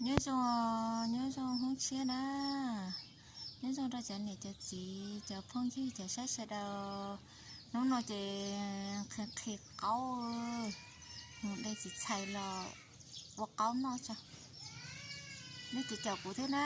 Nyob zoo, nyob zoo hnub tshiab na. Nyob zoo rau cov niam cov txiv, cov phooj ywg, cov saib sawv daws. Hnub no ces nqhis nqhis qaub, mus de txiv txhais los ua qaub noj tso. Nej ces caum kuv thiab na.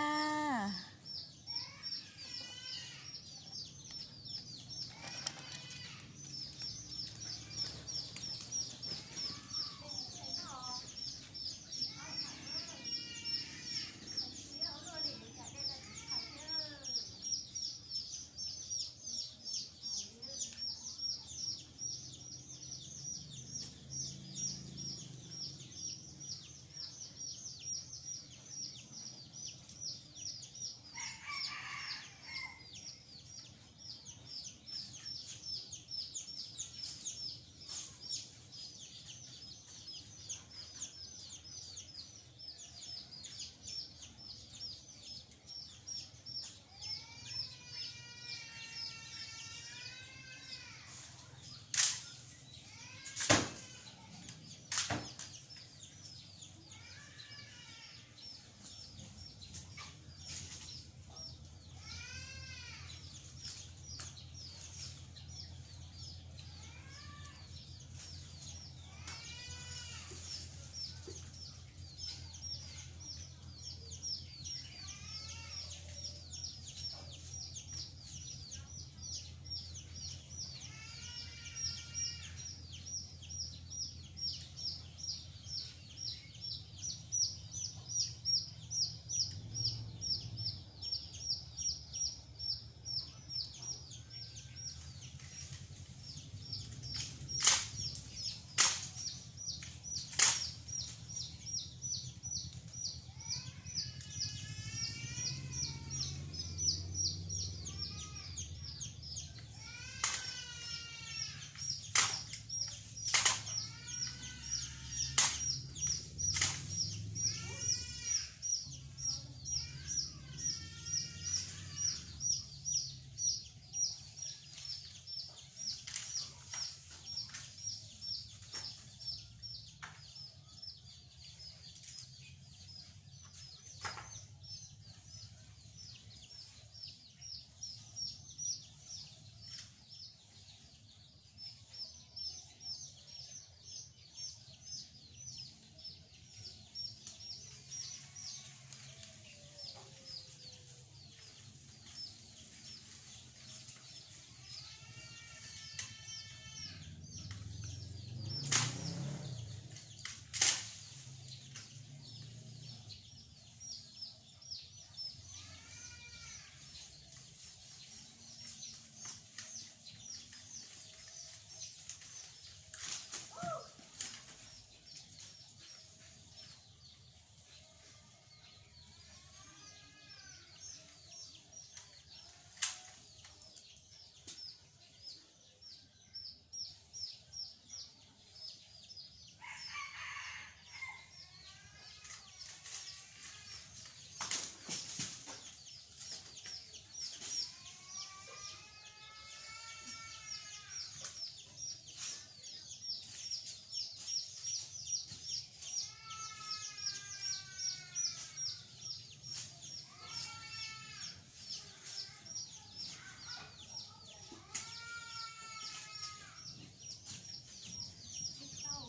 Tau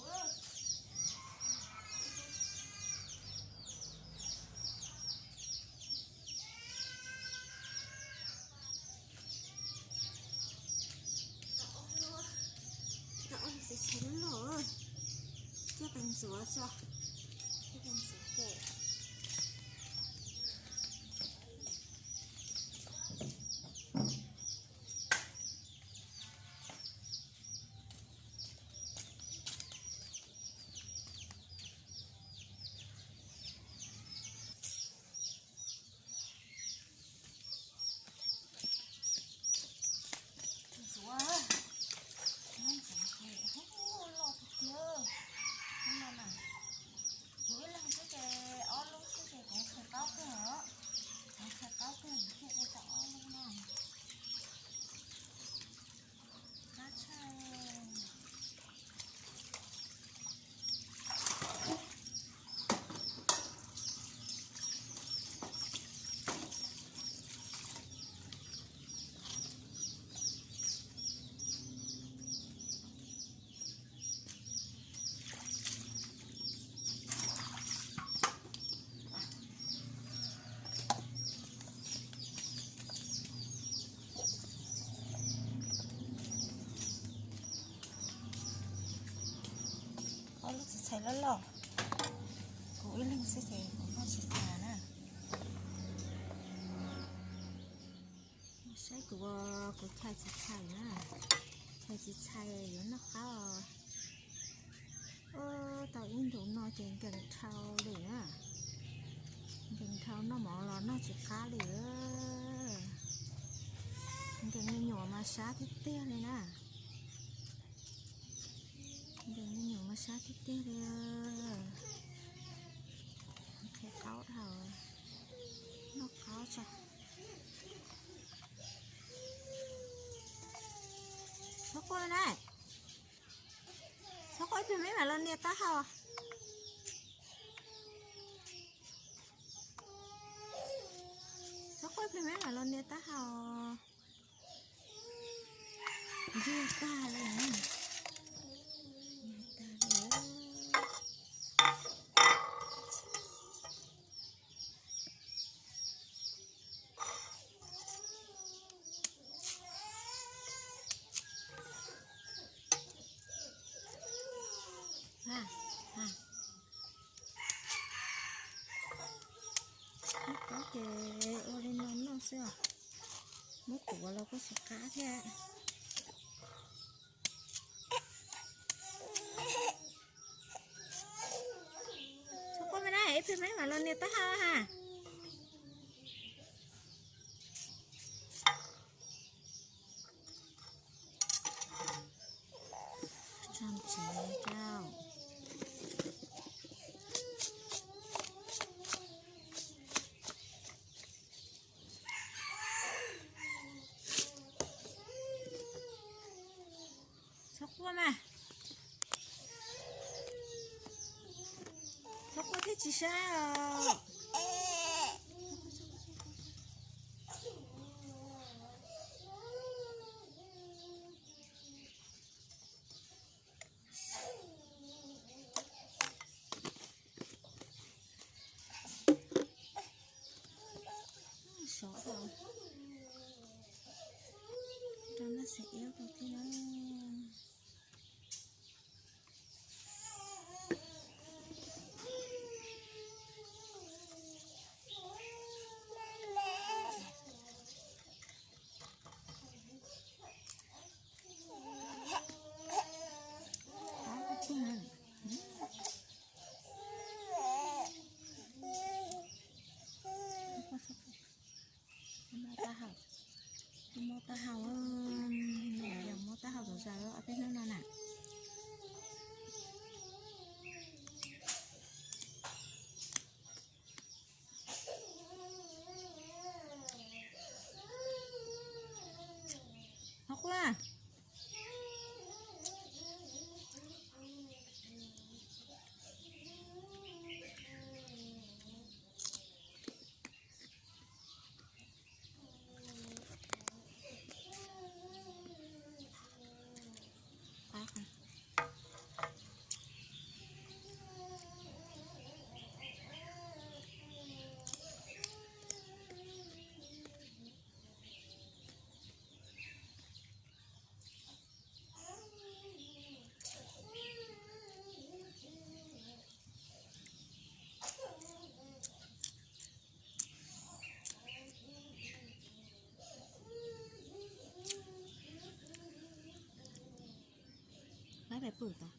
ob lub xaiv xaiv lub loj, coj pes ntxuav tso, coj pes ntxuav tes. Ntxuav, ntxuav tes, loj tiag tiag, lub no na. Loj loj, kuv ib leeg xwb ces kuv noj tsis tag na. Saib kuv, kuv chais tsis txhais na, chais tsis txhais yuav noj qab. Ua tau ib ntus no ces nkees dhau li na, nkees dhau noj mov los noj tsis qab li. Nkees me nyuam mas sab tiag tiag li na. Nkees me nyuam mas sab tiag tiag li. Qhia qaub dhau, noj qaub tso. Txhob quaj na, txhob quaj, ib pliag meb mam los nias taub hau. Txhob quaj, ib pliag meb mam los nias taub hau. Ntuag tag li, ntuag tag li. Muab qaub ces ua li no noj xwb os. Muab tuav los kuj tsis qab thiab. Txhob quaj me na, ib pliag meb mam los nias taub hau ha. Tso ntsev rau. Txhob quaj mas. Txhob quaj thiaj tsis sab os. Sov rau, rau noj xav iab rau thiab na. Mob taub hau, mob taub hau, mob taub hau zom zaws ob peb hnub no na. Ho quaj. Peb pais pw tod.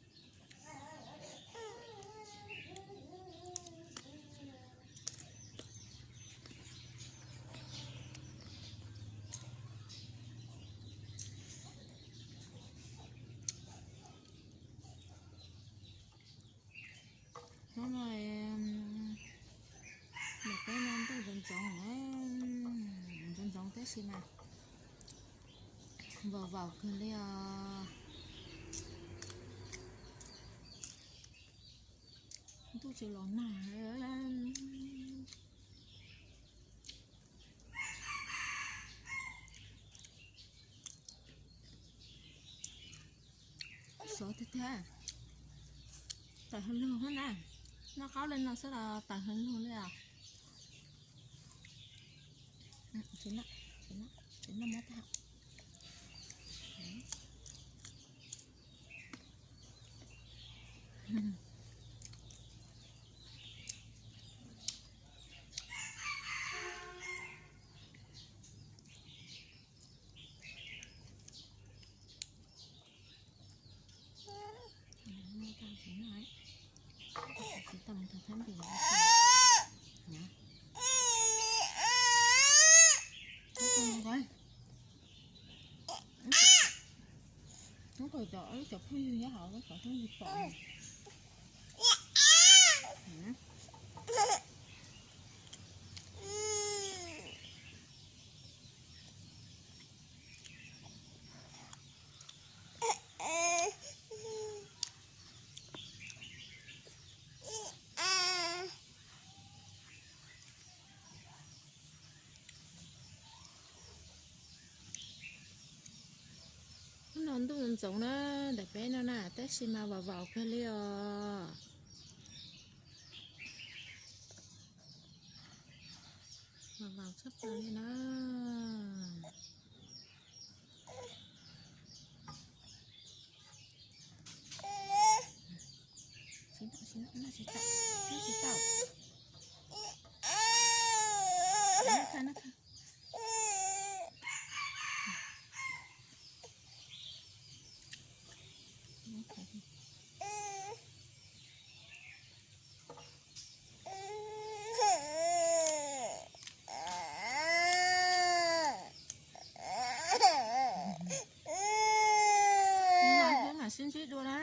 Hnub no, hnub no peb no ntuj ntxoov ntxoov na, ntxoov ntxoov tab sis mas vaus vaus kawg li os. Ntuj tsis los nag. Sov tiag tiag. Tawm hwj lug na. Noj qaub li no xwb los tawm hwj lug li os. Tsis noj, tsis noj, tsis noj mob taub hau. Thab npis na. Ub, cov, cov phooj ywg nyob hauv lub qhov rooj yus pom. Hnub no ntuj ntxoov na, ntawm peb no na, tab sis mas vaus vaus kawg li os. Vaus vaus tshaj plaws li na. Hnub no Hiab mam sib ntsib dua na.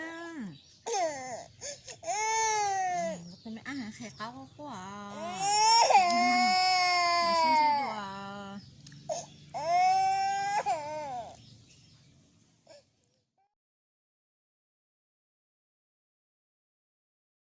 Tus me ab heev qhia qaub quaj quaj.